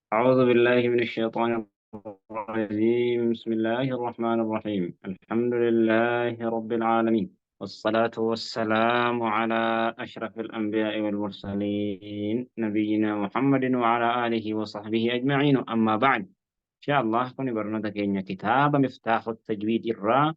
أعوذ بالله من الشيطان الرجيم. بسم الله الرحمن الرحيم. الحمد لله رب العالمين، والصلاة والسلام على أشرف الأنبياء والمرسلين، نبينا محمد وعلى آله وصحبه أجمعين. أما بعد، إن شاء الله كن برنامج كتاب مفتاح التجويد الرا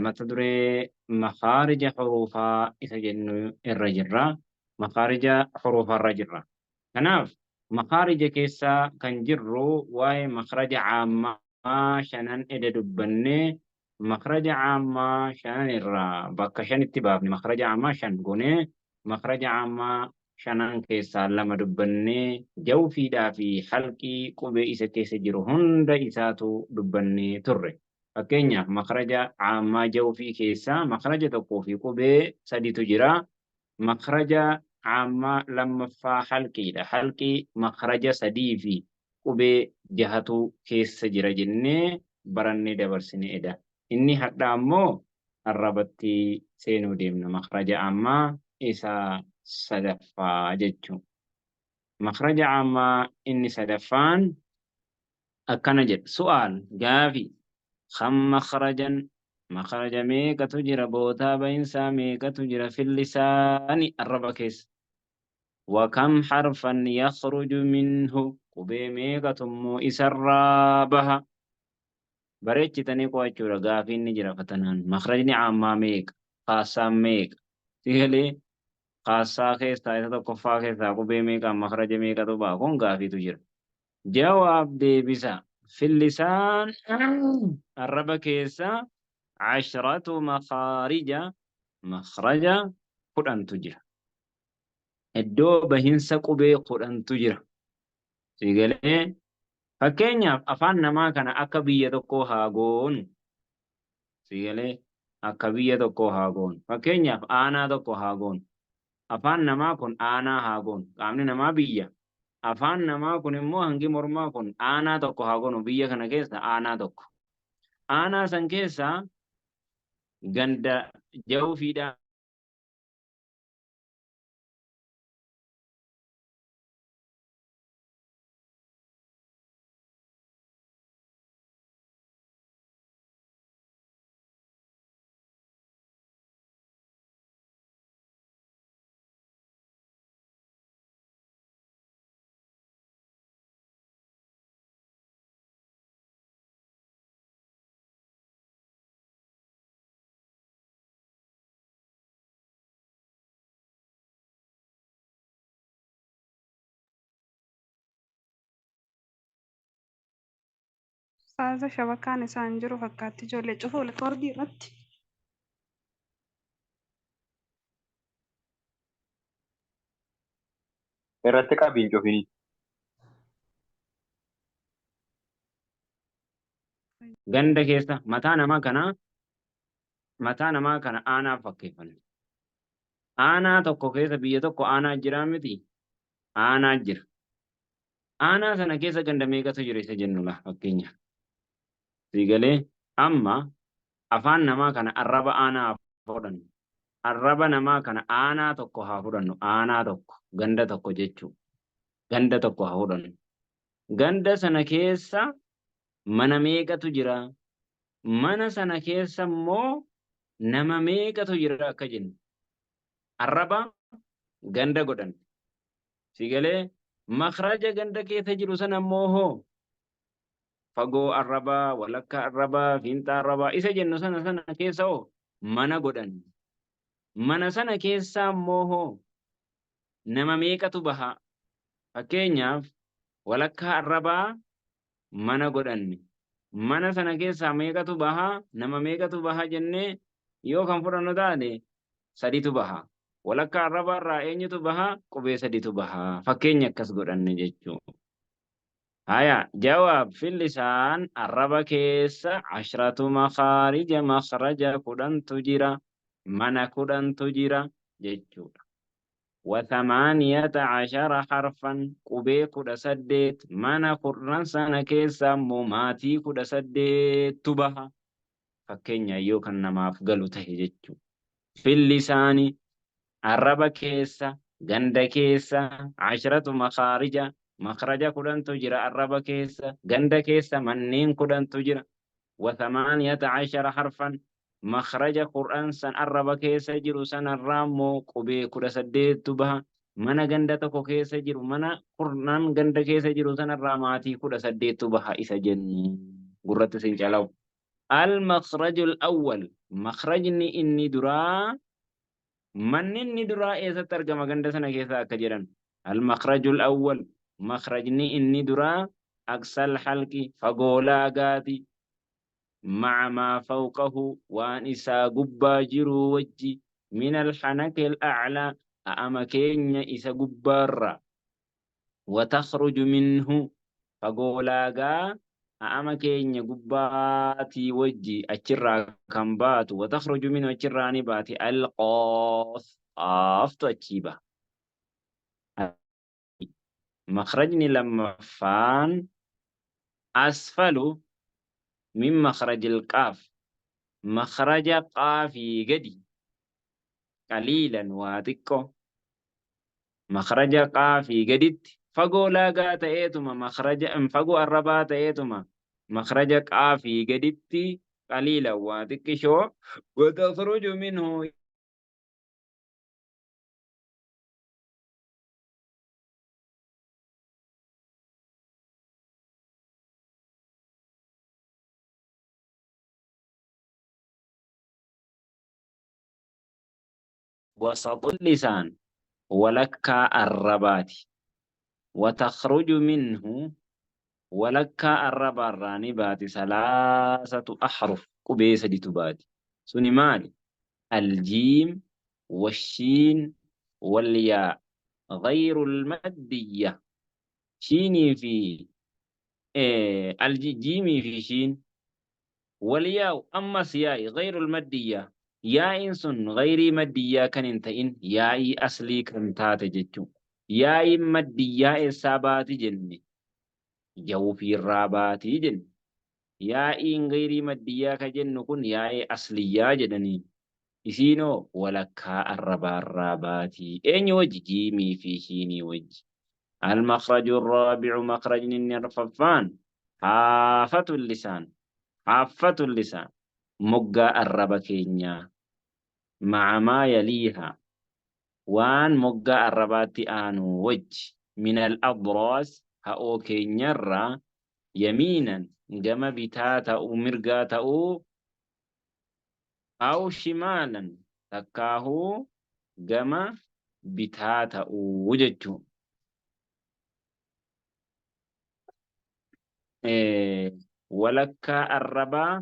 mata duree makaarija huruufaa isa jennu irra jirra. Makaarija huruufaa irra jirra. Kanaaf makaarija keessaa kan jirru waa'ee makaraja caammaa shanan eda dubbannee, makaraja caammaa shanan irraa bakka shanitti baafne, makaraja caammaa shan goonee makaraja caammaa shanan keessaa lama dubbannee, jawfiidhaa fi halqii qubee isa keessa jiru hunda isaatu dubbannee turre. Fakkeenyaaf makaraja caammaa jawfii keessaa makaraja tokkoo fi qubee saditu jira. Makaraja caammaa lammaffaa halqiidha. Halqii makaraja sadii fi qubee jahatu keessa jira jennee barannee dabarsine eda. Inni hadhaa ammoo arrabatti seenuu deemna. Makaraja caammaa isa sadaffaa jechuudha. Makaraja caammaa inni sadaffaan akkana jedha. Su'aal, gaafi: kam makhrajan, makhraja meeqatu jira, bootaa bahinsaa meeqatu jira, fil lisaani, arraba keessa? Wa kam harfan yakhruju minhu, qubee meeqatu immoo isarraa baha? Bareechitanii qo'achuudha. Gaafiin ni jira fatanaan. Makhrajni caammaa meeqa? Khaassaan meeqa? Sigalee khaassaa keessaa isa tokkoffaa keessaa qubee meeqaan makhraja meeqatu baha? Kun gaafiitu jira. Jawaab, deebisa: fil lisaan, arraba keessa, 10 makhaarija, makhraja 10tu jira. Iddoo bahinsa qubee 10tu jira. Sigalee fakkeenyaaf afaan namaa kana akka biyya tokkoo haa goonu. Sigalee akka biyya tokkoo haa goonu. Fakkeenyaaf aanaa tokko haa goonu. Afaan namaa kun aanaa haa goonu. Qaamni namaa biyya. Afaan namaa kun immoo hangi mormaa kun aanaa tokko haa goonu. Biyya kana keessa aanaa tokko. Aanaa san keessa ganda jawfiidhaa Saaza shabakaan isaan jiru fakkaatti, ijoollee cufuu rikoordii irratti. Irratti qabiin cufini. Ganda keessa mataa namaa kana aanaaf fakkeeffanne. Aanaa tokko keessa biyya tokko aanaa jiraa miti? Aanaa jira. Aanaa sana keessa ganda meeqatu jira isa jennu laa fakkeenyaaf. Siigalee amma afaan namaa kana arraba aanaa haa fudhannu. Arraba namaa kana aanaa tokko haa fudhannu. Aanaa tokko, ganda tokko jechuudha. Ganda tokko haa fudhannu. Ganda sana keessa mana meeqatu jira? Mana sana keessa immoo nama meeqatu jira akka jennu. Arraba ganda godhanne. Siigalee makhraja ganda keessa jiru sana immoo hoo fagoo arrabaa, walakkaa arrabaa, fiinxa arrabaa isa jennu sana keessa hoo mana godhanne. Mana sana keessaa immoo hoo nama meeqatu baha? Fakkeenyaaf walakkaa arrabaa mana godhanne. Mana sana keessaa meeqatu baha? Nama meeqatu baha jennee yoo kan fudhannu taate, saditu baha. Walakkaa arrabaa irraa eenyutu baha? Qubee saditu baha. Fakkeenya akkas godhanne jechuudha. Haya, jawaab: fil lisaan, arraba keessa, 10 makhaarija, makhraja 10tu jira. Mana 10tu jira jechuudha. Wa 18 harfan, qubee 18, mana 10 sana keessa immoo maatii 18tu baha. Fakkeenya yoo kan namaaf galu tahe jechuudha. Fil lisaani, arraba keessa, ganda keessa, 10 makhaarija. Makhraja 10tu jira arraba keessa, ganda keessa manneen 10tu jira. Wa 18 harfan, makhraja 10 san arraba keessa jiru sanarraa immoo qubee 18tu baha. Mana ganda tokko keessa jiru, mana kurnan ganda keessa jiru sanarraa maatii 18tu baha isa jennu. Gurratti sin calawu. Al-makhrajul awwal, makhrajni inni duraa, manni inni duraa eessatti argama ganda sana keessa akka jedhan. Al-makhrajul awwal, makhrajni inni duraa aqsal halqi, fagoo laagaati. Ma'a maa fawqahu, waan isaa gubbaa jiruu wajji, min al-hanakil a'laa, a'ama keenya isa gubbaarra. Wa takhruju minhu, fagoo laagaa a'ama keenya gubbaatii wajji achirraa kan baatu. Wa takhruju minhu, achirraa ni baati. Al-qaaf, qaaftu achii baha. Makhrajni lammaffaan asfalu min makhrajil qaaf, makhraja qaafii gadi qaliilan waa xiqqoo. Makhraja qaafii gaditti fagoo laagaa ta'eetuma, makhraja fagoo arrabaa ta'eetuma makhraja qaafii gaditti qaliilan waa xiqqishoo. Wa takhruju minhu wasaxul lisaan, walakkaa arrabaati. Wa takhruju minhu, walakkaa arrabaarraa ni baati salaasatu ahruf, qubee saditu baati. Suni maali? Aljiim washiin walyaa ghayrul maddiyya. Shiinii fi aljiimii fi shiin walyaa'u ammas yaa'i ghayrul maddiyya, yaa'iin sun ghayrii maddiyyaa kan hin ta'in, yaa'ii aslii kan taate jechuu. Yaa'iin maddiyyaa eessaa baati jenne? Jawfiirraa baatii jenne. Yaa'iin ghayrii maddiyyaa ka jennu kun yaa'ii asliyyaa jedhaniin. Isiinoo walakkaa arrabaarraa baatii. Eenyu wajji? Jiimii fi shiinii wajji. Al-makhraju raabi'u, makhrajni inni arfaffaan haafatul lisaan, haaffatul lisaan, moggaa arraba keenyaa, ma'a maa yaliihaa, waan moggaa arrabaatti aanu wajji, minal adraas, ha'oo keenyarraa, yamiinan, gama bitaa ta'uu mirgaa ta'uu, aw shimaalan, takkaahuu gama bitaa ta'uu jechuu. Walakkaa arrabaa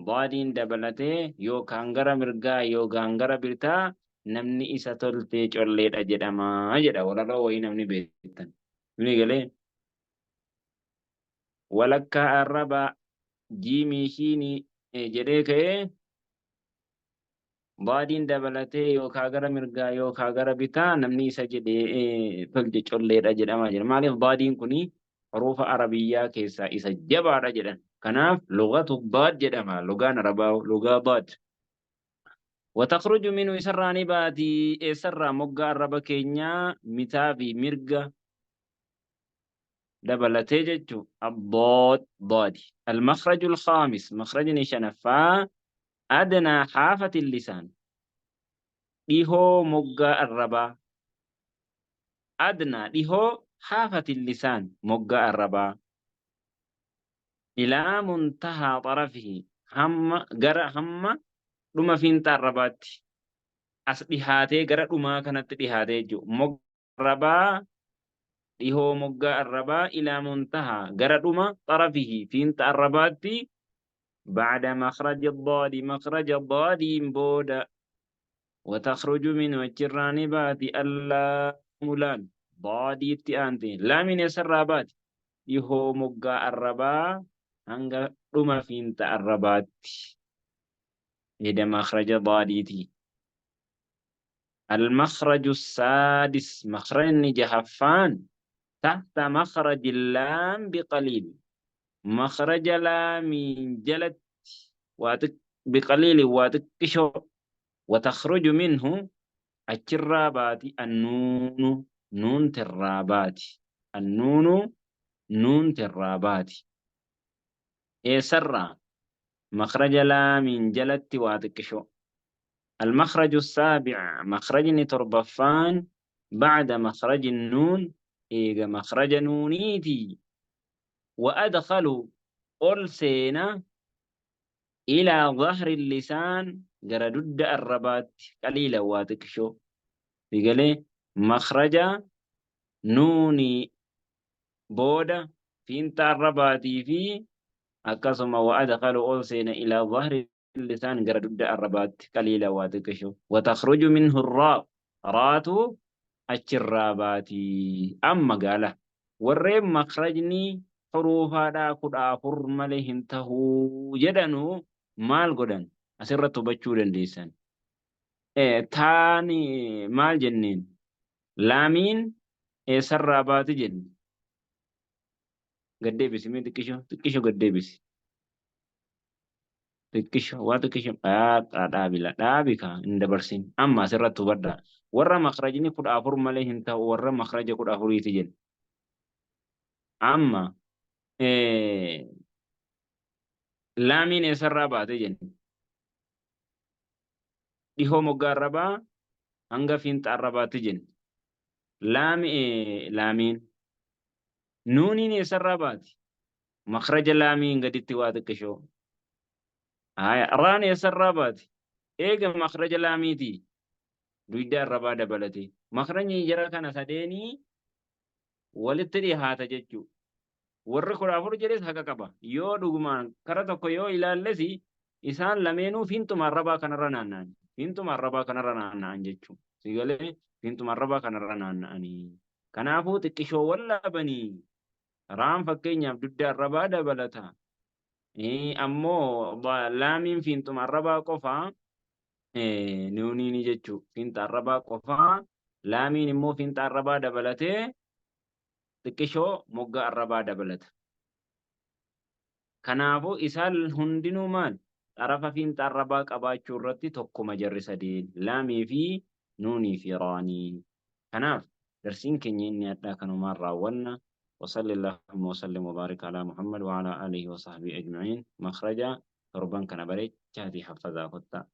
daadiin dabalatee yookaan gara mirgaa yookaan gara bitaa namni isa toltee colleedha jedhama jedha walaloo wayii namni beektan. Ni galee walakkaa arrabaa jiimii shiinii jedhee ka'ee daadiin dabalatee yookaan gara mirgaa yookaan gara bitaa namni isa jedhee tolche colleedha jedhamaa jira. Maaliif daadiin kuni hurufa arabiyyaa keessaa isa jabaadha jedhan. Kanaaf lugatu daad jedhama. Lugaan arabaa lugaa daad. Watakhruju minhu, isarraa ni baati. Eessarraa? Moggaa arraba keenyaa mitaa fi mirga dabalatee jechuu. Addaad, daadi. Al-makhraju al-khaamis, makhrajni shanaffaa adnaa haafati lisaan, dhihoo moggaa arrabaa. Adnaa, dhihoo, haafati lisaan, moggaa arrabaa, ilaa muntahaa xarafihi, hamma gara hamma dhuma fiinxa arrabaatti as dhihaatee, gara dhumaa kanatti dhihaatee jechuudha. Moggaa arrabaa, dhihoo moggaa arrabaa, ilaa muntahaa, gara dhuma, xarafihi, fiinxa arrabaatti, ba'da makhraji daadi, makhraja daadiin booda. Watakhruju minhu, achirraa ni baati allaamu, laam daadiitti aante. Laamiin eessarraa baati? Dhihoo moggaa arrabaa hanga dhuma fiinxa arrabaatti eda makhraja daadiiti. Al-makhraju saadis, makhrajni jahaffaan tahta makhraji laam biqaliil, makhraja laamiin jalatti waa biqaliilin waa xiqqishoo. Watakhruju minhu, achirraa baati annuunu, nuuntirraa baati. Annuunu nuunti irraa baati. Eessarraa? Makhraja laamiin jalatti waa xiqqishoo. Almakhraju saabic makhrajni torbaffaan bacda makhraji nuun eega makhraja nuuniiti. Wa adkhalu ol seena ilaa dhahri lisaan gara dudda arrabaatti qaliilan waa xiqqishoo. Sigalee makhraja nuunii booda fiinxa arrabaatii fi akkasuma wa adkhalu ol seena ilaa dhahri lisaan gara dudda arrabaatti qaliila waa xiqqisho. Wa takhruju minhu raa raatu achirraa baati. Amma gaala warreen makhrajni huruufaadhaa 14 malee hin tahuu jedhanu maal godhan asirratti hubachuu dandeessan. Taan maal jenneen? Laamiin eessarraa baati jenne? Gad deebisi mee xiqqisho xiqqisho gad deebisi. Xiqqisho waa xiqqisho dhaabi la dhaabi ka hin dabarsin. Amma asirratti hubadhaa. Warra makrajni 14 malee hin ta'u warra makraja 14ti jedhe. Amma laamiin eessarraa baate jenne? Dhihoo moggaa arrabaa hanga fiinxa arrabaatti jenne. Laami laamiin. Nuuniin eessarraa baati? Makhraja laamiin gaditti waa xiqqishoo. Haya, raan eessarraa baati? Eega makhraja laamiiti. Duyda arrabaa dabalate. Makhrajni jara kana sadeenii walitti dhihaata jechuu. Warri 14 jedhes haqa qaba. Yoo dhugumaan kara tokko yoo ilaalles isaan lameenuu fiinxuma arrabaa kanarra naanna'an. Fiinxuma arrabaa kanarra naanna'an jechuu. Si galee fiinxuma arrabaa kanarra naanna'anii. Kanaafuu xiqqishoo wal dhabanii raan fakkeenyaaf dugda arrabaa dabalata. Ammoo laamiin fiinxuma arrabaa qofa nuuniini jechuu. Fiinxa arrabaa qofa laamiin immoo fiinxa arrabaa dabalatee xiqqishoo moggaa arrabaa dabalata. Kanaafuu isaan hundinuu maal? Xarafa fiinxa arrabaa qabaachuu irratti tokkuma jarri sadeen laamii fi nuunii fi raanii. Kanaaf darsiin keenya inni hadhaa kanumaan raawwanna. وصل اللهم وسلم وبارك على محمد وعلى آله وصحبه أجمعين. مخرج torban kana bareechaatii haffazaa kottaa.